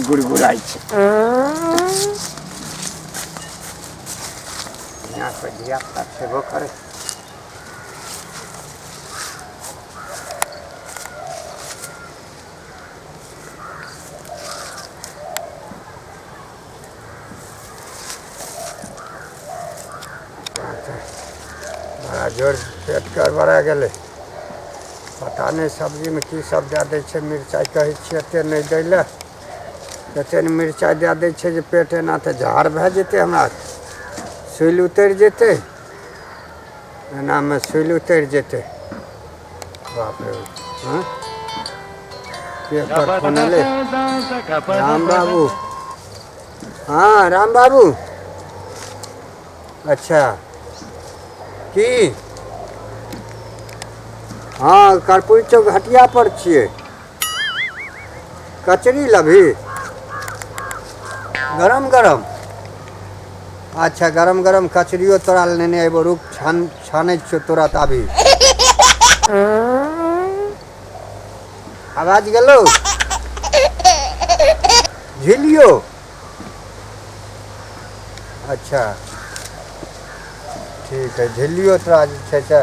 गुड़गुड़ाइ छै। यहाँ पर धियापुता छेबो करै। बड़ा जोर पेट गड़बड़ा गेलै। पता नहि सब्जीमे की सब दए दै छै। मिरचाइ कहै छियै एते नहि दै लए, एते ने मिरचाइ दए दै छै जे पेट एना तऽ झाड़ भए जेतै, हमरा सुइल उतरि जेतै, एनामे सुइल उतरि जेतै। बाप रे, हँ, पेपर फोन एलै। राम बाबू, हँ राम बाबू। अच्छा की? हँ, कर्पूरी चौक हटिया पर छियै। कचरी लबही गरम गरम? अच्छा, गरम गरम कचरियो तोरा लए नेने अयबो। रुक, छानै छियौ तुरत। अभी आवाज गेलौ? झिलियो? अच्छा ठीक है, झिल्लियो तोरा जे छै से।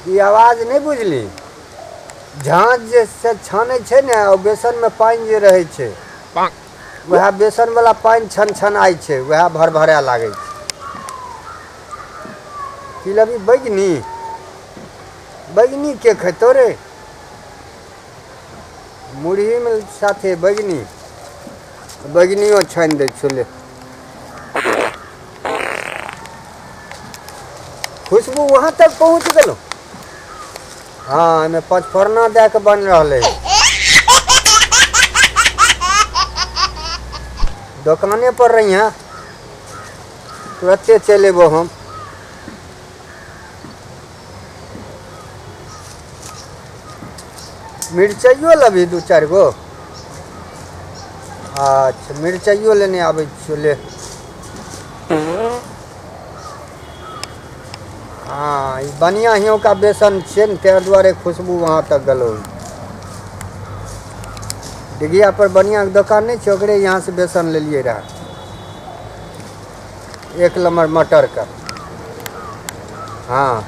ई आवाज नहि बुझली? झाँझ जे से छानै छै ने, ओ बेसनमे पानि जे रहै छै, वएह बेसन वाला पानि छन छनाइ छै, वएह भरभराए लागै छै। की लेबही? बैगनी? बैगनी के खेतौ रे? मुरहीमे साथे बैगनी? बैगनियो छानि दै छियौ, ले। खुशबू वहाँ तक पहुँच गेलौ। हँ, एहिमे पचफोरना दए कऽ बनि रहलै। दोकाने पर रहिहें, तुरते चलि अयबो हम। मिरचाइयो लेबही दू चारि गो? अच्छा, मिरचाइयो लेने आबै छियौ, ले। हँ, ई बढ़िआँ हियौका बेसन छियै ने, ताहि दुआरे खुशबू वहाँ तक गेलौ। डिगिया पर बढ़िआँ दोकान नहि छै, ओकरे यहाँ से बेसन लेलियै रहए, एक नम्बर मटरके। हँ,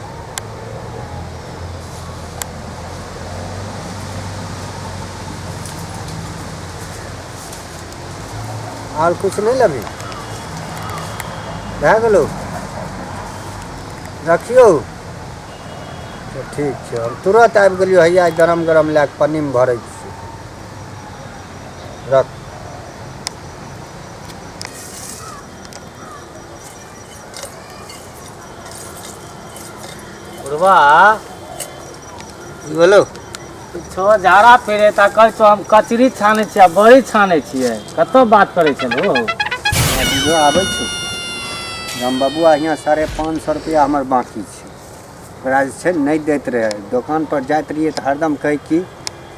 आर किछु नहि लेबही? भए गेलौ? रखियौ तऽ ठीक छै, हम तुरत आबि गेलियौ। हैया गरम गरम लए कऽ पन्नीमे भरै छियै, रख। बुढ़वा। की भेलौ? छो झाड़ा फिरे ता कहै छौ हम कचरी छानै छियै आ बड़ी छानै छियै। कतऽ बात करै छलहो? वीडियो आबै छै। राम बाबू, हियाँ 550 रुपैआ हमर बाँकी छै। ओकरा जे छै नहि दैत रहै। दोकान पर जाइत रहियै तऽ हरदम कहै कि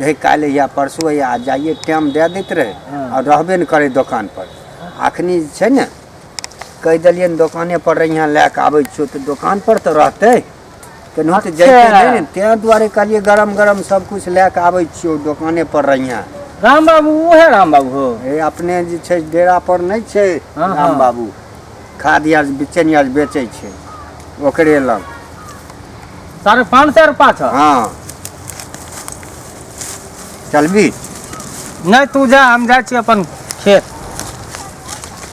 हे काल्हि अइहा, परसू अइहा, आ जाइए टाइम दए दैत रहै आ रहबे नहि करै दोकान पर। अखनी जे छै ने, कहि देलियै ने दोकाने पर रहिहेँ, लए कऽ आबै छियौ, तऽ दोकान पर तऽ रहतै केनाहु तऽ जैतै नहि ने। ताहि दुआरे कहलियै गरम गरम सब किछु लए कऽ आबै छियौ, दोकाने पर रहिहेँ। राम बाबू उहे राम बाबू हो? हे, अपने जे छै डेरा पर नहि छै राम बाबू, खाद आर बिचन आर बेचै छै, ओकरे लग। 550 रुपा छौ? हँ, चलबी? नहि, तू जा, हम जाइ छी अपन खेत।